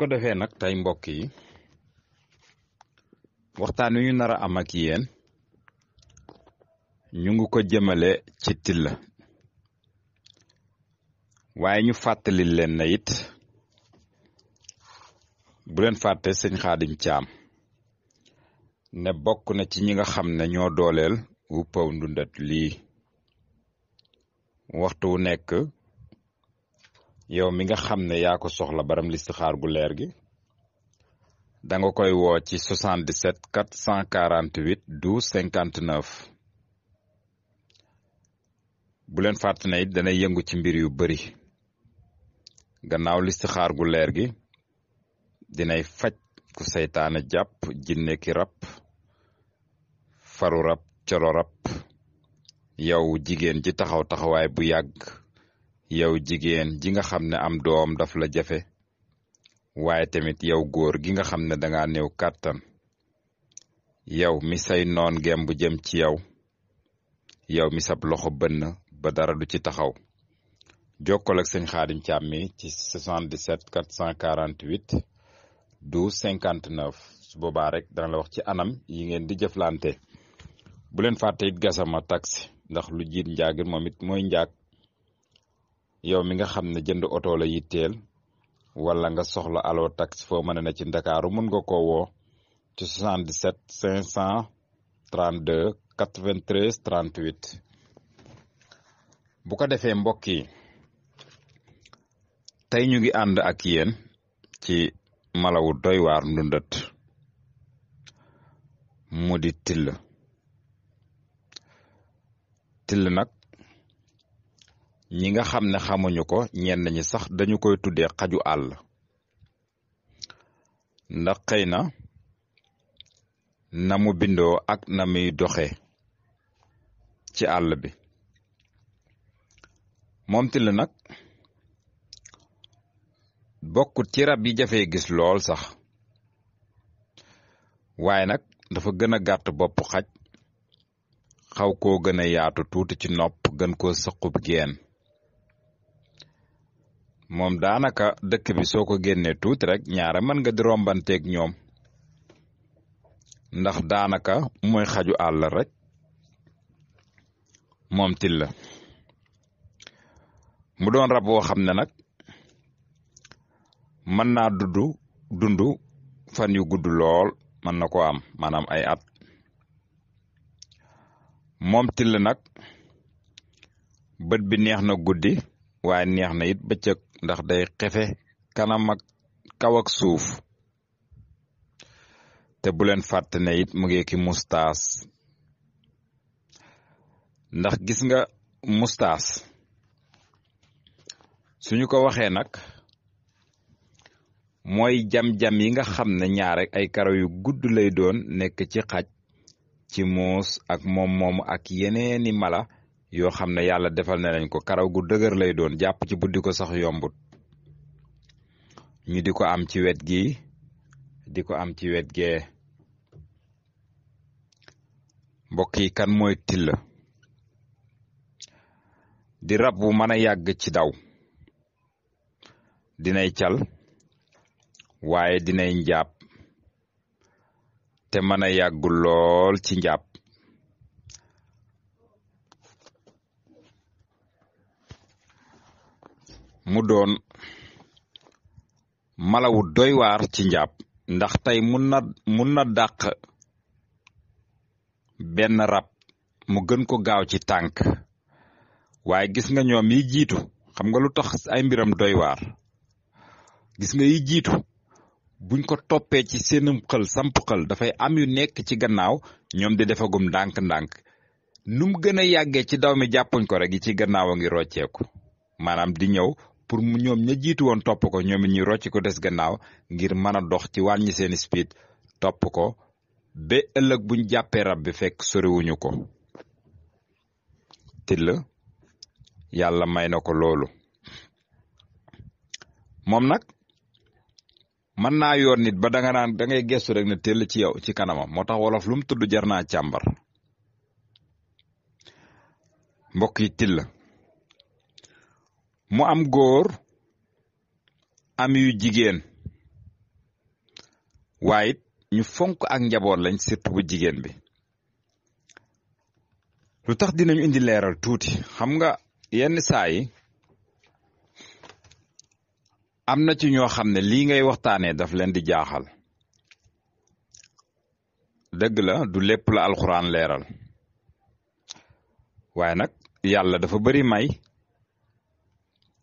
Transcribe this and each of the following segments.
ko defee nag tey mbokk yi waxtaan wi ñu nar a am ak yéen ñu ngi ko jëmale ci till waaye ñu fàttali leen na it bu leen fàtte sëñ Xaadim Caam ne bokk na ci ñi nga xam ne ñoo dooleel Wuppaw Ndundat lii waxtu wu nekk yow mi nga xam ne yaa ko soxla baram listixaar gu leer gi danga koy woo ci 77 448 12 59 bu leen fàtte ne it dana yëngu ci mbir yu bari gannaaw listixaar gu leer gi dinay faj ku seytaane jàpp jinne ki rab faru rab coro rab yow jigéen ji taxaw taxawaay bu yàgg yow jigéen ji nga xam ne am doom daf la jafe waaye tamit yow góor gi nga xam ne danga néew kàttan yow mi say noon gem bu jëm ci yow mi sab loxo bënn ba dara du ci taxaw jokkol ak sëñ Xaadim Caam mi ci 77 448 12 59 su boobaa rek dana la wax ci anam yi ngeen di jëflante bu leen fàtte it Gassama taxi ndax lu jiit njaagir moom it mooy njaag yow mi nga xam ne jënd oto la yitteel wala nga soxla aloo taxi foo mën na ci Ndakaaru mun nga ko woo ci 77 532 93 38 bu ko defee mbokk yi tey ñu ngi ànd ak yéen ci malawu doy waar ndundat mu di till nag ñi nga xam ne xamuñu ko ñenn ñi sax dañu koy tuddee xaju àll ndax xëy na mu bindoo ak na muy doxe ci àll bi moom till nag bokkut ci rab yi jafee gis lool sax waaye nag dafa gën a gàtt bopp xaj xaw koo gën a yaatu tuuti ci nopp gën koo sëqub geen moom daanaka dëkk bi soo ko génnee tuuti rek ñaare mën nga di rombanteeg ñoom ndax daanaka mooy xaju àll rek moom till mu doon rab woo xam ne nag mën naa dund fan yu gudd lool mën na ko am maanaam ay at moom till nag bët bi neex na guddi waaye neex na it bëccëg ndax day xefe kanam ak kaw ak suuf te bu leen fàtte ne it mu ngi ki mustaas ndax gis nga mustaas suñu ko waxee nag mooy jam-jam yi nga xam ne ñaare ay karaw yu gudd lay doon nekk ci xaj ci muus ak moom moomu ak yeneeni mala yoo xam ne yàlla defal na lañ ko karaw gu dëgër lay doon jàpp ci buddi ko sax yombut ñu di ko am ci wet gi di ko am ci wet gee mbokk yi kan mooy till di rab bu mën a yàgg ci daw dinay cal waaye dinay njaab te mën a yàgg lool ci njaab mu doon malawu doy waar ci njaab ndax tey mun na dàq benn rab mu gën ko gaaw ci tànk waaye gis nga ñoom yi jiitu xam nga lu tax ay mbiram doy waar gis nga yi jiitu buñ ko toppee ci seenum xël samp xël dafay am yu nekk ci gannaaw ñoom di defagum ndànk-ndànk nu mu gën a yàggee ci daw mi jàppuñ ko rek yi ci gannaaw a ngi rocceeku maanaam di ñëw pour mu ñoom ña jiitu woon topp ko ñoom it ñu rocc ko des gannaaw ngir mën a dox ci wàññi seen speed topp ko ba ëllëg buñ jàppee rab bi fekk soriwuñu ko till yàlla may na ko loolu moom nag mën naa yoor nit ba danga naan da ngay gestu rek ne tell ci yow ci kanamam moo tax wolof lu mu tudd jar naa càmbar mbokk yi till mu am góor am yu jigéen waaye it ñu fonk ak njaboot lañ surtout bu jigéen bi. lu tax dinañu indi leeral tuuti xam nga yenn saa yi am na ci ñoo xam ne lii ngay waxtaanee daf leen di jaaxal. dëgg la du lépp la alxuraan leeral waaye nag yàlla dafa bari may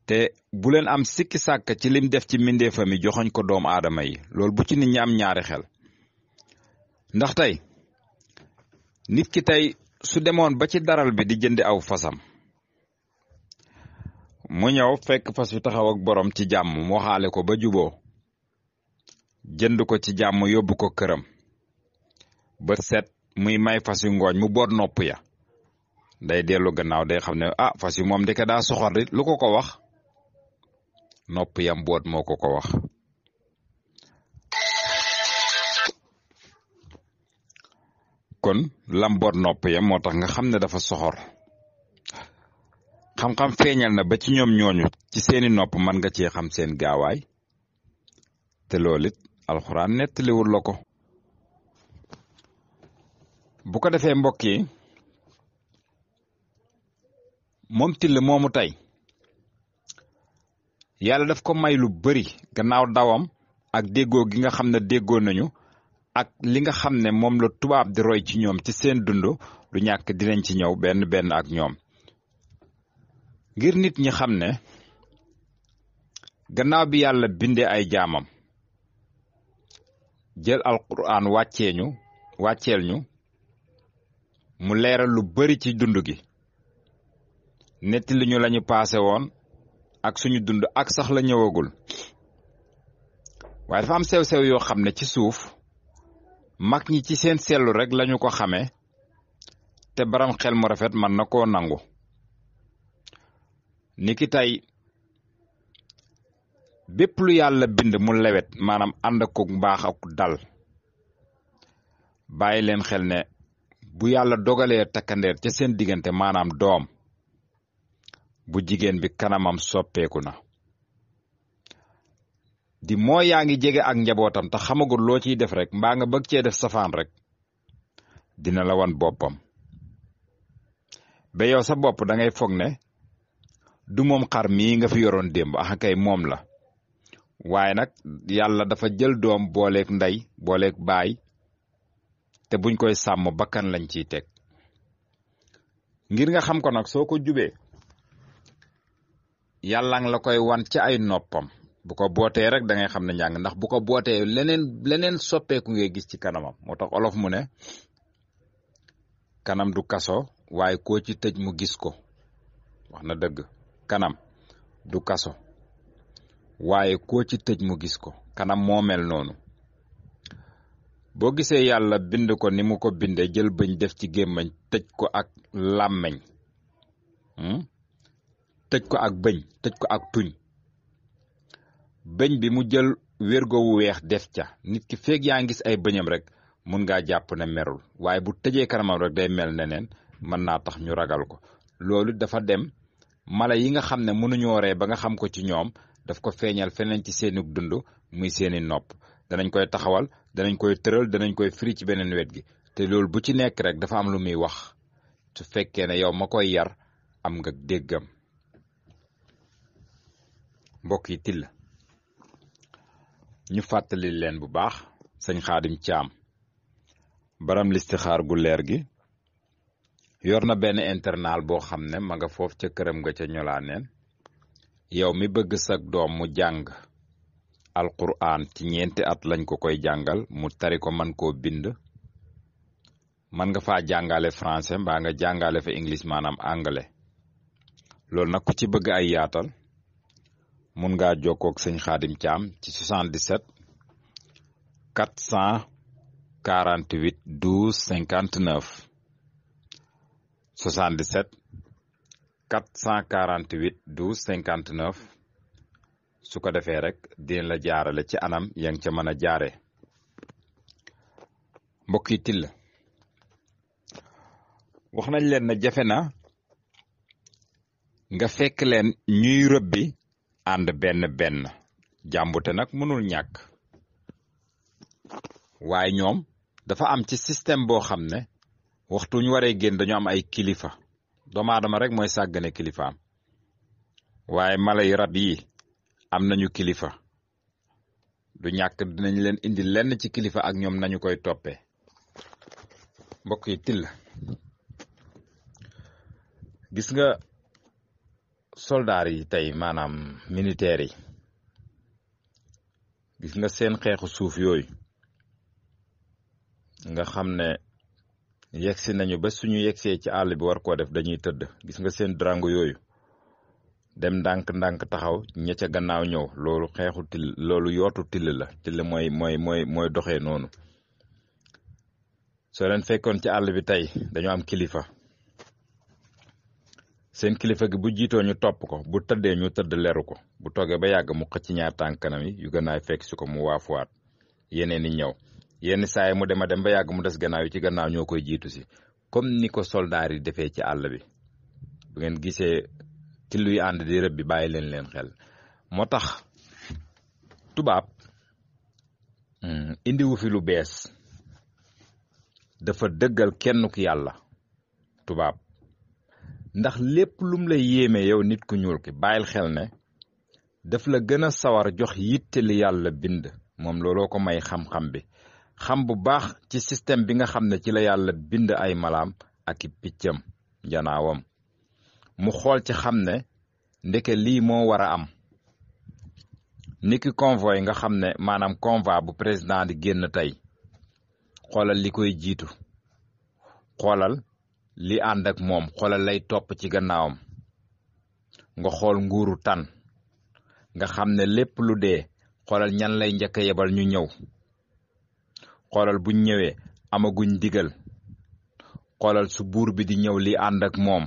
te bu leen am sikki sàkk ci lim def ci mbindeefam yi joxoñ ko doomu aadama yi loolu bu ci nit ñi am ñaari xel. ndax tey nit ki tey su demoon ba ci daral bi di jëndi aw fasam mu ñëw fekk fas wi taxaw ak borom ci jàmm mu waxaale ko ba juboo jënd ko ci jàmm yóbbu ko këram ba set muy may fas yu ngooñ mu boot nopp ya day dellu gannaaw day xam ne fas yu moom ndeke daa soxor di lu ko wax nopp yam boot moo ko wax. kon lam boot nopp yam moo tax nga xam ne dafa soxor. xam-xam feeñal na ba ci ñoom ñooñu ci seeni nopp mën nga cee xam seen gaawaay te loolu it alxuraan nettaliwul la ko. bu ko defee mbokk yi moom till moomu tey yàlla daf ko may lu bari gannaaw dawam ak déggoo gi nga xam ne déggoo nañu ak li nga xam ne moom la tubaab di roy ci ñoom ci seen dund du ñàkk dinañ ci ñëw benn benn ak ñoom. ngir nit ñi xam ne gannaaw bi yàlla bindee ay jaamam jël alquran wàcceel ñu mu leeral lu bari ci dund gi nettali ñu lañu paase woon ak suñu dund ak sax la ñëwagul waaye dafa am sew-sew yoo xam ne ci suuf mag ñi ci seen seetlu rek lañu ko xamee te baram xel mu rafet mën na koo nangu. niki tey bépp lu yàlla bind mu lewet maanaam ànd ak mbaax ak dal bàyyi leen xel ne bu yàlla dogalee takkandeer ca seen diggante maanaam doom bu jigéen bi kanamam soppeeku na di moo yaa ngi jege ak njabootam te xamagul loo ciy def rek mbaa nga bëgg cee def safaan rek dina la wan boppam ba yow sa bopp da ngay foog ne du moom xar mii nga fi yoroon démb kay moom la waaye nag yàlla dafa jël doom booleeg ndey booleeg baay te buñ koy sàmm bakkan lañ ciy teg ngir nga xam ko nag soo ko jubee yàlla nga la koy wan ci ay noppam bu ko bootee rek da ngay xam ne njàng ndax bu ko bootee leneen soppeeku ngay gis ci kanamam moo tax olof mu ne kanam du kaso waaye koo ci tëj mu gis ko wax na dëgg kanam du kaso waaye koo ci tëj mu gis ko kanam moo mel noonu boo gisee yàlla bind ko ni mu ko bindee jël bëñ def ci gémmañ tëj ko ak làmmeñ tëj ko ak bëñ tëj ko ak tuñ bëñ bi mu jël wérgo wu weex def ca nit ki feeg yaa ngi gis ay bëñam rek mun ngaa jàpp ne merul waaye bu tëjee kanamam rek day mel neneen mën naa tax ñu ragal ko loolu dafa dem mala yi nga xam ne mënuñoo ree ba nga xam ko ci ñoom daf ko feeñal feneen ci seeni dund muy seeni nopp danañ koy taxawal danañ koy tëral danañ koy firi ci beneen wet gi te loolu bu ci nekk rek dafa am lu muy wax su fekkee ne yow ma koy yar am nga déggam. mbokk yi till ñu fàttali leen bu baax sëñ Xaadim Caam baram listixaar gu leer gi yor na benn internal boo xam ne ma nga foofu ca këram nga ca ñolaaneen yow mi bëgg sag doom mu jàng alquran ci 4 at lañ ko koy jàngal mu tari ko man koo bind man nga faa jàngale français mbaa nga jàngale fa english maanaam anglais loolu nag ku ci bëgg ay yaatal mun ngaa jokkoo ak sëñ Xaadim Caam ci 77 448 12 59 77 448 12 59 su ko defee rek dina la jaarale ci anam ya nga ca mën a jaare. mbokk yi till wax nañ leen na jafe na nga fekk leen ñuy rëbbi ànd benn jàmbute nag mënul ñàkk waaye ñoom dafa am ci système boo xam ne waxtu ñu waree génn dañu am ay kilifa doomu aadama rek mooy sàggane kilifaam waaye mala yi rab yi am nañu kilifa du ñàkk dinañ leen indi lenn ci kilifa ak ñoom nañu koy toppee mbokk yi till gis nga soldaar yi tey maanaam militaire yi gis nga seen xeexu suuf yooyu nga xam ne yegsi nañu ba suñu yegsee ci àll bi war koo def dañuy tëdd gis nga seen drango yooyu dem ndànk-ndànk taxaw ña ca gannaaw ñëw loolu xeexu till loolu yootu till la till mooy doxee noonu soo leen fekkoon ci àll bi tey dañoo am kilifa seen kilifa gi bu jiitoo ñu topp ko bu tëddee ñu tëdd leru ko bu toogee ba yàgg mu xëcc ñaar tànk kanam yi yu gënaay fekk si ko mu waafuwaat yeneen i ñëw yenn saa yi mu dem a dem ba yàgg mu des gannaaw yi ci gannaaw ñoo koy jiitu si comme ni ko soldaar yi defee ci àll bi bu ngeen gisee till yu ànd di rëbb bi bàyyi leen xel moo tax tubaab indiwu fi lu bees dafa dëggal kenn ku yàlla tubaab ndax lépp lum lay yéeme yow nit ku ñuul ki bàyyil xel ne daf la gën a sawar jox yitte li yàlla bind moom looloo ko may xam-xam bi xam bu baax ci système bi nga xam ne ci la yàlla bind ay malaam ak i piccam njanaawam mu xool ci xam ne ndeke lii moo war a am niki convoi nga xam ne maanaam convoi bu président di génn tey xoolal li koy jiitu xoolal li ànd ak moom xoolal lay topp ci gannaawam nga xool nguuru tan nga xam ne lépp lu dee xoolal ñan lay njëkk a yebal ñu ñëw xoolal buñ ñëwee amaguñ digal xoolal su buur bi di ñëw li ànd ak moom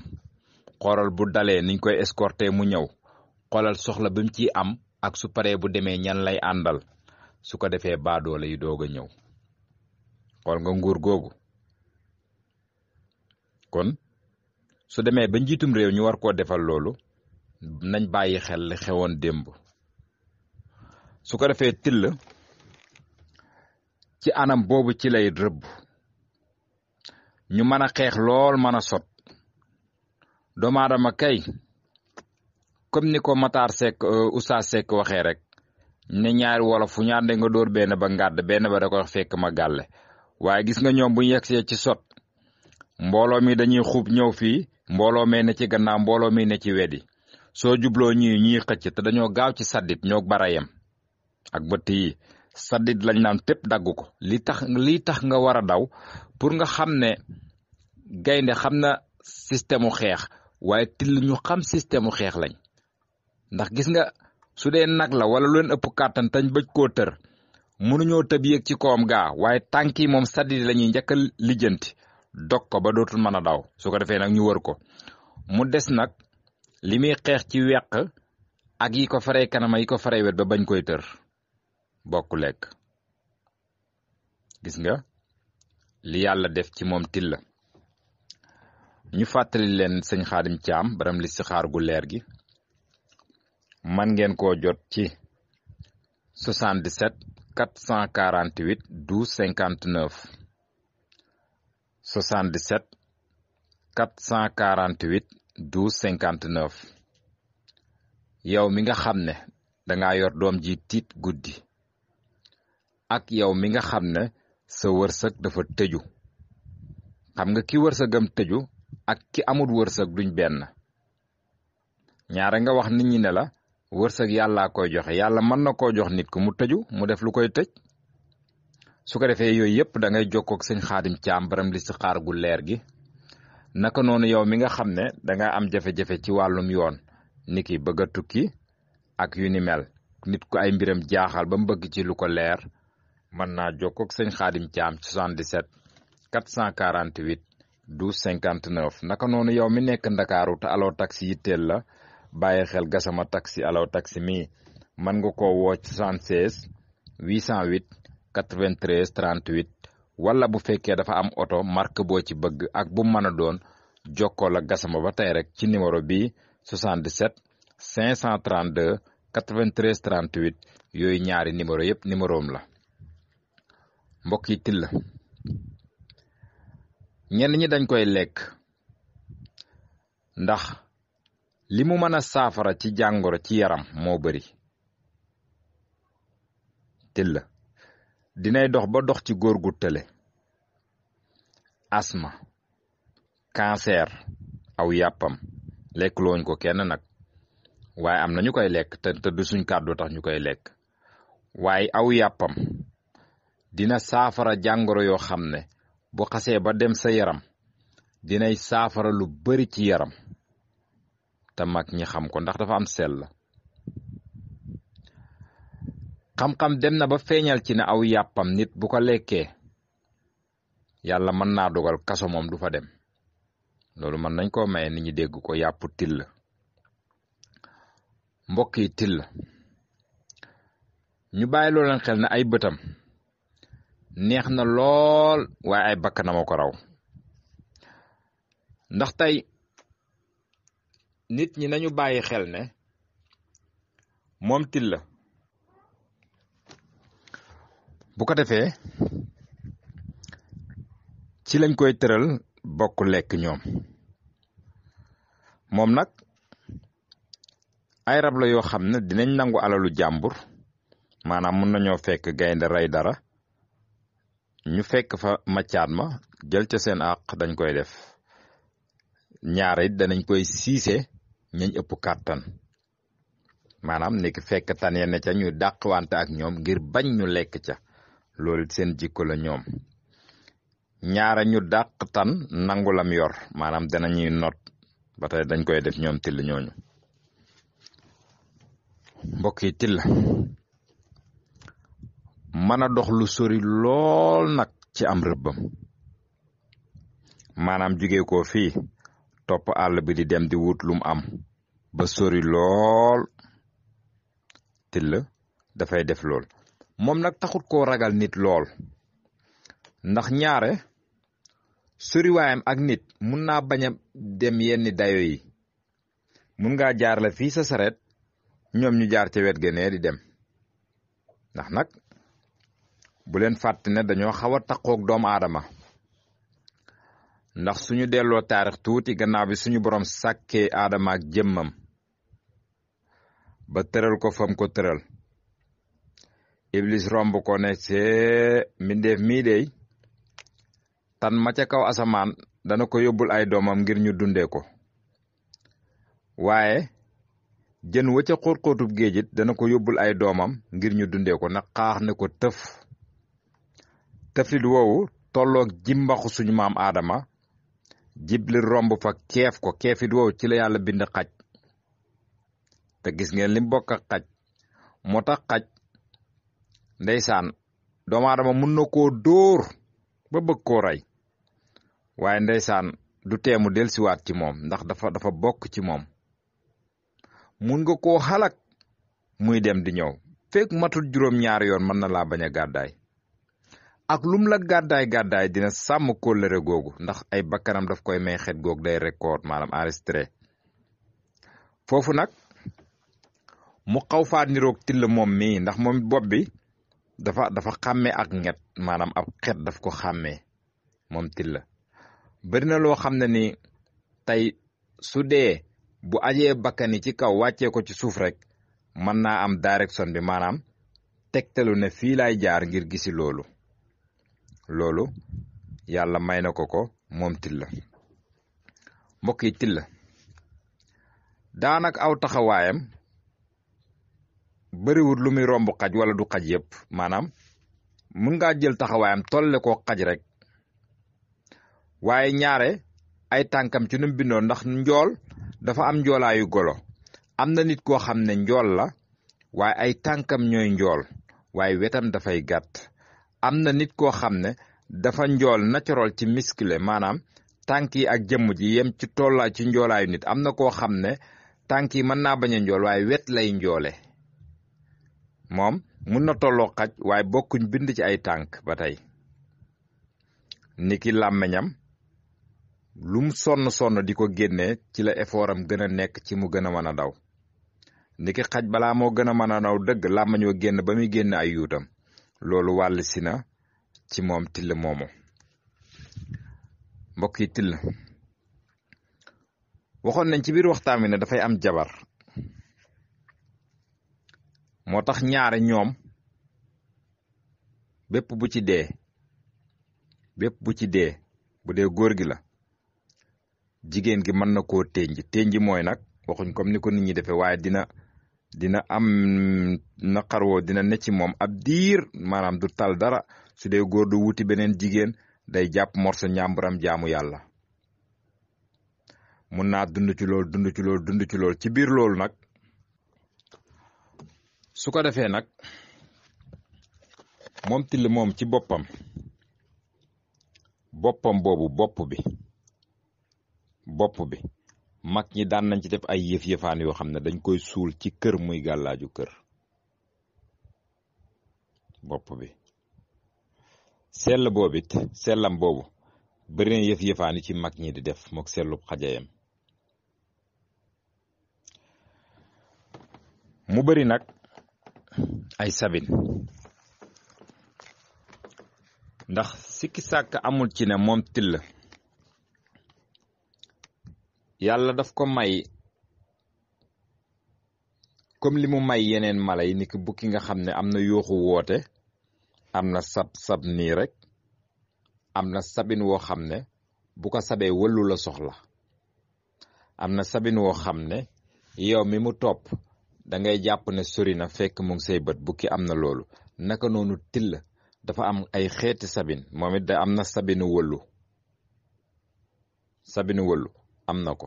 xoolal bu dalee niñ koy escorter mu ñëw xoolal soxla bi mu ciy am ak su paree bu demee ñan lay àndal su ko defee baadoole yi doog a ñëw xool nga nguur googu kon su demee ba njiitum réew ñu war koo defal loolu nañ bàyyi xel li xewoon démb su ko defee till ci anam boobu ci lay rëbb ñu mën a xeex lool mën a sot doomu aadama kay comme ni ko Matar Seck Oustaz Seck waxee rek ne ñaari wolof fu ñaar nga dóor benn ba ngàdd benn ba da ko fekk ma gàlle waaye gis nga ñoom bu ñu yegsee ci sot mbooloo mi dañuy xub ñëw fii mbooloo mee ne ci gannaaw mbooloo mi ne ci wedi soo jubloo ñuy xëcc te dañoo gaaw ci saddit ñoo barayem ak bëtt yi saddit lañ naan tépp dagg ko lii tax nga war a daw pour nga xam ne gaynde xam na système u xeex waaye till ñu xam système u xeex lañ ndax gis nga su dee nag la wala lu leen ëpp kàttan tañ bëj koo tër mënuñoo tëb yéeg ci kawam gaa waaye tànk yi moom saddit lañuy njëkk a lijjanti dog ko ba dootul mën a daw su ko defee nag ñu wër ko mu des nag li muy xeex ci weq ak yi ko faree kanama yi ko faree wet ba bañ koy tër bokku lekk gis nga li yàlla def ci moom till ñu fàttali leen sëñ Xaadim Caam baram listixaar gu leer gi man ngeen koo jot ci 77 448 12 59 77 448 12 59 yow mi nga xam ne danga yor doom ji tiit guddi ak yow mi nga xam ne sa wërsëg dafa tëju xam nga ki wërsëgam tëju ak ki amul wërsëg duñ benn ñaare nga wax nit ñi ne la wërsëg yàllaa koy joxe yàlla mën na koo jox nit ku mu tëju mu def lu koy tëj su ko defee yooyu yëpp da ngay jokkoo ak sëñ Xaadim Caam baram listixaar gu leer gi naka noonu yow mi nga xam ne danga am jafe-jafe ci wàllum yoon niki bëgg a tukki ak yu ni mel nit ku ay mbiram jaaxal ba mu bëgg ci lu ko leer mën naa jokkoo ak sëñ Xaadim Caam 77 448 12 59 naka noonu yow mi nekk Ndakaaru te Allo Taxi yitteel la bàyyi xel Gassama Taxi Allo Taxi mi mën nga koo woo 76 808 93 38 wala bu fekkee dafa am oto marque boo ci bëgg ak bu mën a doon jokkoo la Gassama ba tey rek ci numéro bi 77 532 93 38 yooyu ñaari numéro yëpp numéroom la mbokk yi till ñenn ñi dañ koy lekk ndax li mu mën a saafara ci jàngoro ci yaram moo bari. till dinay dox ba dox ci góor gu tële, asma, cancer, aw yàppam lekk looñ ko kenn nag, waaye am na ñu koy lekk te du suñ kàddu tax ñu koy lekk. waaye aw yàppam dina saafara jàngoro yoo xam ne bu xasee ba dem sa yaram dinay saafara lu bari ci yaram te mag ñi xam ko ndax dafa am sell. xam-xam dem na ba feeñal ci ne aw yàppam nit bu ko lekkee yàlla mën naa dogal kaso moom du fa dem. loolu mën nañ koo maye nit ñi dégg ko yàpp till. mbokk yi till ñu bàyyi loo leen xel ne ay bëtam neex na lool waaye ay bakkanam a ko raw. ndax tey nit ñi nañu bàyyi xel ne moom till bu ko defee ci lañ koy tëral bokk lekk ñoom. moom nag ay rab la yoo xam ne dinañ nangu alalu jàmbur, maanaam mun nañoo fekk gaynde rey dara ñu fekk fa maccaat ma jël ca seen àq dañ koy def. ñaare it danañ koy siise ñañ ëpp kàttan, maanaam niki fekk tan yenn ca ñu dàqwante ak ñoom ngir bañ ñu lekk ca. loolu seen jikko la ñoom. ñaare ñu dàq tan nangu lam yor, maanaam danañuy not ba tey dañ koy def ñoom till ñooñu. mbokk yi till mën a dox lu sori lool nag ci am rëbbam, maanaam jóge ko fii topp àll bi di dem di wut lum am ba sori lool. till dafay def lool. moom nag taxut koo ragal nit lool, ndax ñaare soriwaayam ak nit mun naa bañ a dem yenn dayo yi. mun ngaa jaar la fii sa saret ñoom ñu jaar ca wet ga nee di dem. ndax nag bu leen fàtte ne dañoo xaw a taqoog doomu aadama, ndax suñu delloo taarix tuuti gannaaw bi suñu borom sàkkee aadama ak jëmmam ba tëral ko fam ko tëral, iblis romb ko ne see mbindeef mii dey tan ma ca kaw asamaan dana ko yóbbul ay doomam ngir ñu dundee ko, waaye jën wa ca xóot-xóotub géejit dana ko yóbbul ay doomam ngir ñu dundee ko. nag xaax ne ko tëf. tëflit woowu tolloog jimbaxu suñu maam aadama, jibli romb fa keef ko. keefit woowu ci la yàlla bind xaj, te gis ngeen lim bokk ak xaj. moo tax xaj ndeysaan doomu aadama mun na koo dóor ba bëgg koo rey, waaye ndeysaan du teemu delsiwaat ci moom ndax dafa bokk ci moom. mun nga koo xalak muy dem di ñëw fekk matul juróom-ñaari yoon mën na laa bañ a gàddaay. ak lum la gàddaay dina sàmm kóllëre googu ndax ay bakkanam daf koy may xet googu day record, maanaam enregistré. foofu nag mu xaw faa niroog till moom mii, ndax moom bopp bi dafa xàmmee ak ñett, maanaam ab xet daf ko xàmmee moom till. bari na loo xam ne ni tey su dee bu ajee bakkani ci kaw wàccee ko ci suuf rek mën naa am direction bi, maanaam tegtalu ne fii laay jaar ngir gisi loolu yàlla may na ko moom till. mbokk yi till daanak aw taxawaayam bariwut lu muy romb xaj wala du xaj yépp, maanaam mun ngaa jël taxawaayam tolle koo xaj rek, waaye ñaare ay tànkam ci nu bindoon ndax njool dafa am njoolaayu golo. am na nit koo xam ne njool la waaye ay tànkam ñooy njool waaye wetam dafay gàtt. am na nit koo xam ne dafa njool naturel ci muscle, maanaam tànk yi ak jëmm ji yem ci tollaa ci njoolaayu nit. am na koo xam ne tànk yi mën naa bañ a njool waaye wet lay njoole. moom mun na tolloo xaj waaye bokkuñ bind ci ay tànk ba tey. niki làmmeñam lum sonn di ko génnee ci la effort am gën a nekk ci mu gën a mën a daw. niki xaj balaa moo gën a mën a daw dëgg làmmeñ wa génn ba muy génn ay yuutam. loolu wàll si na ci moom till moomu. mbokk yi till waxoon nañ ci biir waxtaan wi ne dafay am jabar, moo tax ñaare ñoom bépp bu ci dee bu dee góor gi la, jigéen gi mën na koo ténj mooy nag waxuñ comme ni ko nit ñi defee, waaye dina am naqar woo dina ne ci moom ab diir, maanaam du tal dara. su dee góor du wuti beneen jigéen, day jàpp morso ñàmburam jaamu yàlla. mun naa dund ci lool ci biir loolu nag su ko defee nag moom till moom ci boppam boobu bopp bi mag ñi daan nañ ci def ay yëf-yëfaan yoo xam ne dañ koy suul ci kër muy gàllaaju kër. bopp bi sellam boobu bari na yëf-yëfaan yi ci mag ñi di def mook sellub xajayam. mu bari nag ay sabin, ndax sikki sàkk amul ci ne moom till yàlla daf ko may comme li mu may yeneen mala yi, ni ki bukki nga xam ne am na yooxu woote, am na sab nii rek, am na sabin woo xam ne bu ko sabee wëllu la soxla, am na sabin woo xam ne yow mi mu topp dangay jàpp ne sori na fekk mu ngi say bët. bukki am na loolu. naka noonu till dafa am ay xeeti sabin, moom it da am na sabinu wëllu am na ko,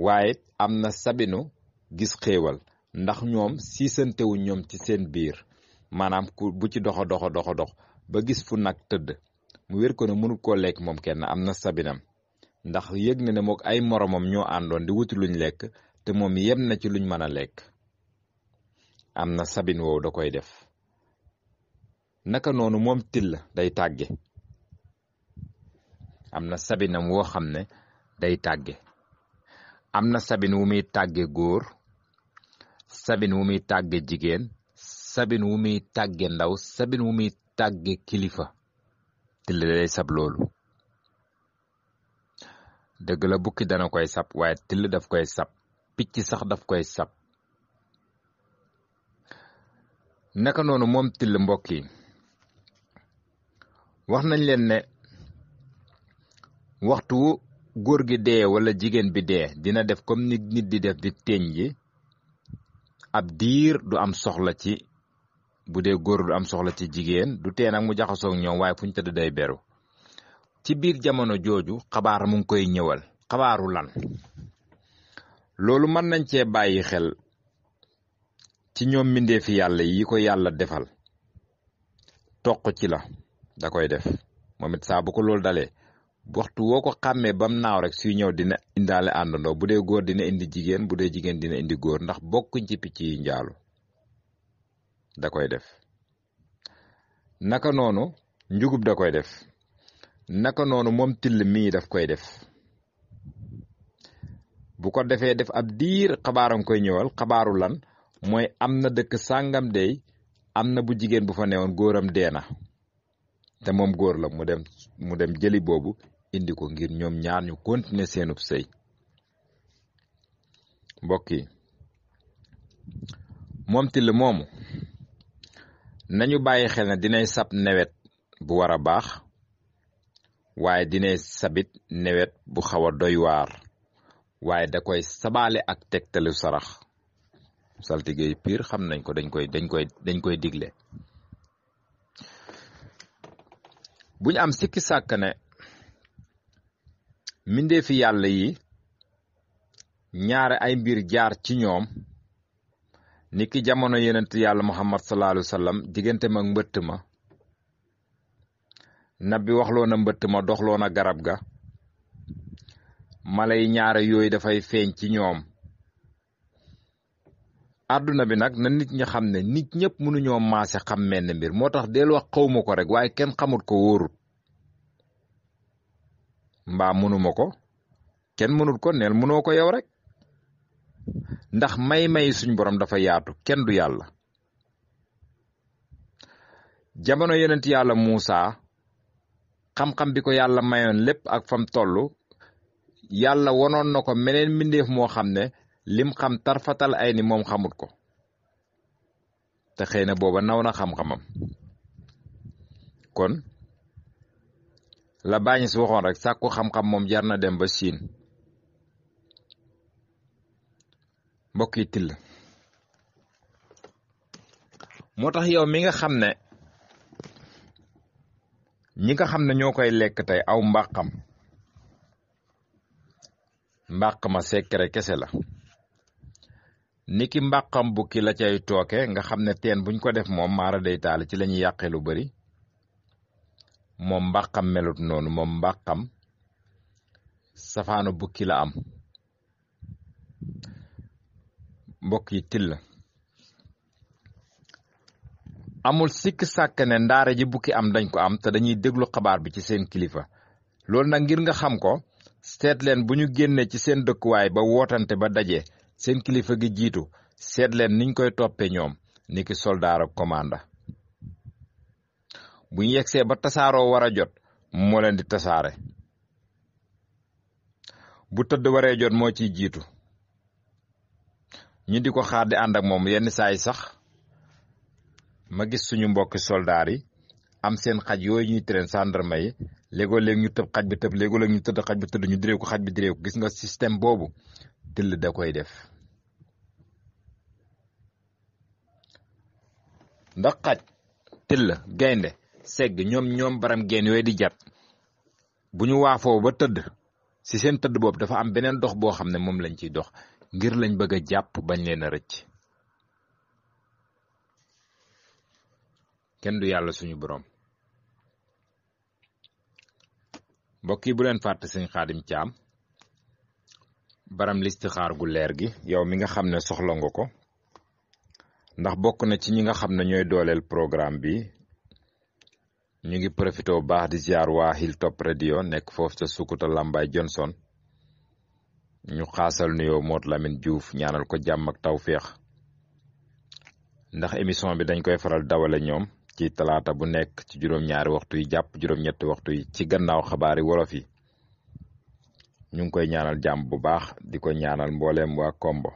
waaye am na sabinu gis xéewal, ndax ñoom siisantewuñ ñoom ci seen biir. maanaam ku bu ci dox ba gis fu nag tëdd mu wér ko ne mënul koo lekk moom kenn, am na sabinam, ndax yëg na ne mook ay moromam ñoo àndoon di wuti luñ lekk, te moom yem na ci luñ mën a lekk. am na sabin woowu da koy def. naka noonu moom till day tàgge, am na sabinam woo xam ne day tàgge. am na sabin wu muy tàgge góor, sabin wu muy tàgge jigéen, sabin wu muy tàgge ndaw, sabin wu muy tàgge kilifa. till day sab loolu. dëgg la bukki dana koy sab, waaye till daf koy sab, picc sax daf koy sab. naka noonu moom till mbokk yi wax nañ leen ne waxtu góor gi dee wala jigéen bi dee dina def comme nit di def di teñ ji ab diir, du am soxla ci, bu dee góor du am soxla ci jigéen, du tee nag mu jaxasoog ñoom, waaye fu ñu tëdd day beru. ci biir jamono jooju xabaar mu ngi koy ñëwal. xabaaru lan? loolu mën nañ cee bàyyi xel ci ñoom mbindeefi yàlla yi ko yàlla defal. toq ci la da koy def moom it saa bu ko loolu dalee, waxtu woo ko xàmmee bam naaw rek suy ñëw dina indaale àndandoo. bu dee góor dina indi jigéen, bu dee jigéen dina indi góor, ndax bokkuñ ci picc yi njaalu. da koy def. naka noonu njugub da koy def. naka noonu moom till mii daf koy def. bu ko defee def ab diir, xabaaram koy ñëwal. xabaaru lan? mooy am na dëkk sàngam dey, am na bu jigéen bu fa newoon, góoram dee na, te moom góor la. mu dem jëli boobu indi ko ngir ñoom ñaar ñu continuer seenub sëy. mbokk yi moom till moomu nañu bàyyi xel ne dinay sab newet bu war a baax, waaye dinay sabit newet bu xaw a doy waar, waaye da koy sabaale ak tegtalu sarax. saltige piir xam nañ ko, dañ koy digle. buñ am sikki sàkk ne mbindeefi yàlla yi ñaare ay mbir jaar ci ñoom, niki jamono yonent yàlla Muhammad sallallahu alayhi wa sallam digganteem ak mbëtt ma. nabi waxloo na mbëtt ma doxloo na garab ga. mala yi ñaare yooyu dafay feeñ ci ñoom. àdduna bi nag na nit ñi xam ne nit ñëpp mënuñoo maase xam menn mbir, moo tax del wax xawma ko rek, waaye kenn xamut ko wóorut. mbaa mënuma ko, kenn mënut ko, neel mënoo ko yow rek, ndax may suñ borom dafa yaatu, kenn du yàlla. jamono yonent yàlla Muusa xam-xam bi ko yàlla mayoon lépp ak fam tollu yàlla wonoon na ko meneen mbindeef moo xam ne lim xam tarfatal ay ni moom xamut ko te xëy na booba naw na xam-xamam kon la bàññi si waxoon rek sàkku xam-xam moom jar na dem ba Siin mbokk yi till moo tax yow mi nga xam ne ñi nga xam ne ñoo koy lekk tey aw mbàqam mbàq ma secret kese la niki mbàqam bukki la cay tooke nga xam ne teen buñ ko def moom maara day taal ci lañuy yàqee lu bari moom mbàqam melut noonu moom mbàqam safaanu bukki la am mbokk yi till amul sikk sàkk ne ndaare ji bukki am dañ ko am te dañuy déglu xabaar bi ci seen kilifa loolu nag ngir nga xam ko seet leen bu ñu génnee ci seen dëkkuwaay ba wootante ba daje seen kilifa gi jiitu seet leen niñ koy toppee ñoom niki soldaar ak commanda bu ñu yegsee ba tasaaroo war a jot moo leen di tasaare bu tëdd waree jot moo ciy jiitu ñu di ko xaar di ànd ak moom yenn saa yi sax ma gis suñu mbokki soldaar yi am seen xaj yooyu ñuy traîner gendarme yi léegoo léeg ñu tëb xaj bi tëb léegoo léeg ñu tëdd xaj bi tëdd ñu diree ko xaj bi diree ko gis nga système boobu till da koy def ndax xaj till gaynde segg ñoom baram geen yooyu di jat bu ñu waafoo ba tëdd ci seen tëdd boobu dafa am beneen dox boo xam ne moom lañ ciy dox ngir lañ bëgg a jàpp bañ leen a rëcc kenn du yàlla suñu boroom mbokk yi bu leen fàtte sëñ Xaadim Caam baram listixaar gu leer gi yow mi nga xam ne soxla nga ko ndax bokk na ci ñi nga xam ne ñooy dooleel programme bi ñu ngi profité bu baax di ziar waa Hilltop Radio nekk foofu ca Sukuta Lambaay Johnson ñu xaasal nuyoo Moot Lamin Juuf ñaanal ko jàmm ak tawféex ndax émission bi dañ koy faral dawale ñoom ci talaata bu nekk ci juróom-ñaari waxtu yi jàpp juróom-ñetti waxtu yi ci gannaaw xabaari wolof yi ñu ngi koy ñaanal jàmm bu baax di ko ñaanal mbooleem waa Kombo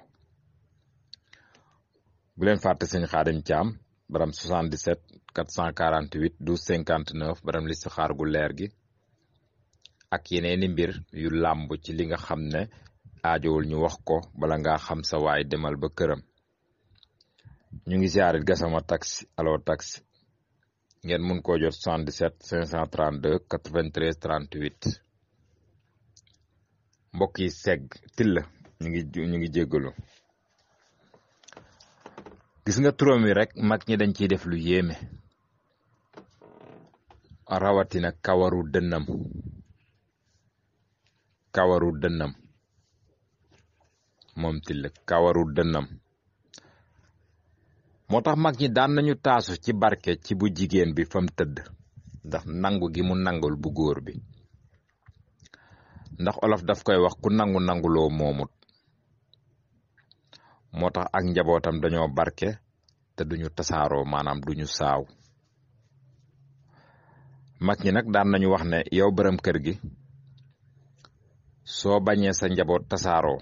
bu leen fàtte sëñ Xaadim Caam baram 77 448 12 59 baram listixaar gu leer gi ak yeneeni mbir yu làmb ci li nga xam ne aajowul ñu wax ko bala ngaa xam sa waay demal ba këram ñu ngi ziarit Gassama taxi allo taxi ngeen mun koo jot 77 532 93 38 mbokk yi segg till ñu ngi jéggalu gis nga turam wi rek mag ñi dañ ciy def lu yéeme rawatina kawaru dënnam moom till kawaru dënnam moo tax mag ñi daan nañu taasu ci barke ci bu jigéen bi fam tëdd ndax nangu gi mu nangul bu góor bi ndax olof daf koy wax ku nanguloo moomut moo tax ak njabootam dañoo barke te duñu tasaaroo maanaam duñu saaw mag ñi nag daan nañu wax ne yow borom kër gi soo bañee sa njaboot tasaaroo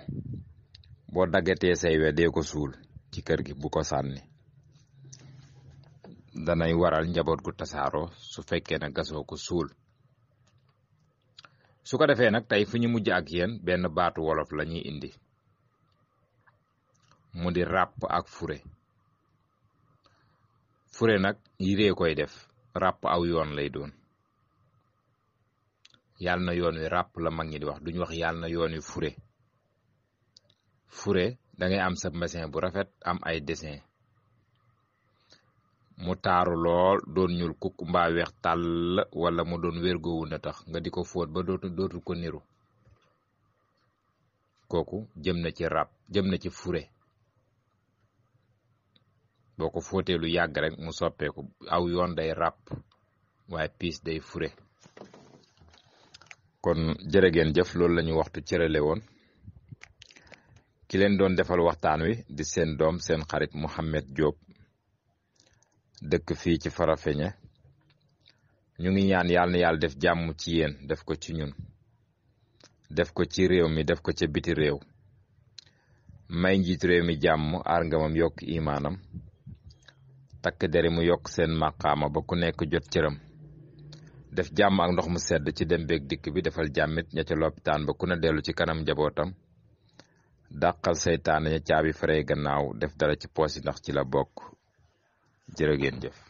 boo daggatee say we dee ko suul ci kër gi bu ko sànni danay waral njaboot gu tasaaroo su fekkee ne gasoo ko suul su ko defee nag tey fu ñu mujj ak yéen benn baatu wolof la ñuy indi mu di ràpp ak fure nag yiree koy def ràpp aw yoon lay doon yàlla na yoon wi ràpp la mag ñi di wax duñu wax yàlla na yoon wi fure dangay am sa machine bu rafet am ay dessin mu taaru lool doon ñuul kukk mbaa weex tàll wala mu doon wérgoowu na tax nga di ko fóot ba dootul ko niru kooku jëm na ci fure boo ko fóotee lu yàgg rek mu soppeeku aw yoon day ràpp waaye piis day fure kon jërë ngeen jëf loolu lañu waxtu cërale woon ki leen doon defal waxtaan wi di seen doom seen xarit Mouhamed Diop dëkk fii ci Farafeñe ñu ngi ñaan yàlla na yàlla def jàmm ci yéen def ko ci ñun def ko ci réew mi def ko ca biti réew may njiit réew mi jàmm aar ngamam yokk imaanam takk deri mu yokk seen màqaama ba ku nekk jot cëram def jàmm ak ndox mu sedd ci dem beeg dikk bi defal jàmmit ña ca lopitaan ba ku ne dellu ci kanam njabootam dàqal seytaane ña caabi farey gannaaw def dara ci poos yi ndax ci la bokk jërë ngeen jëf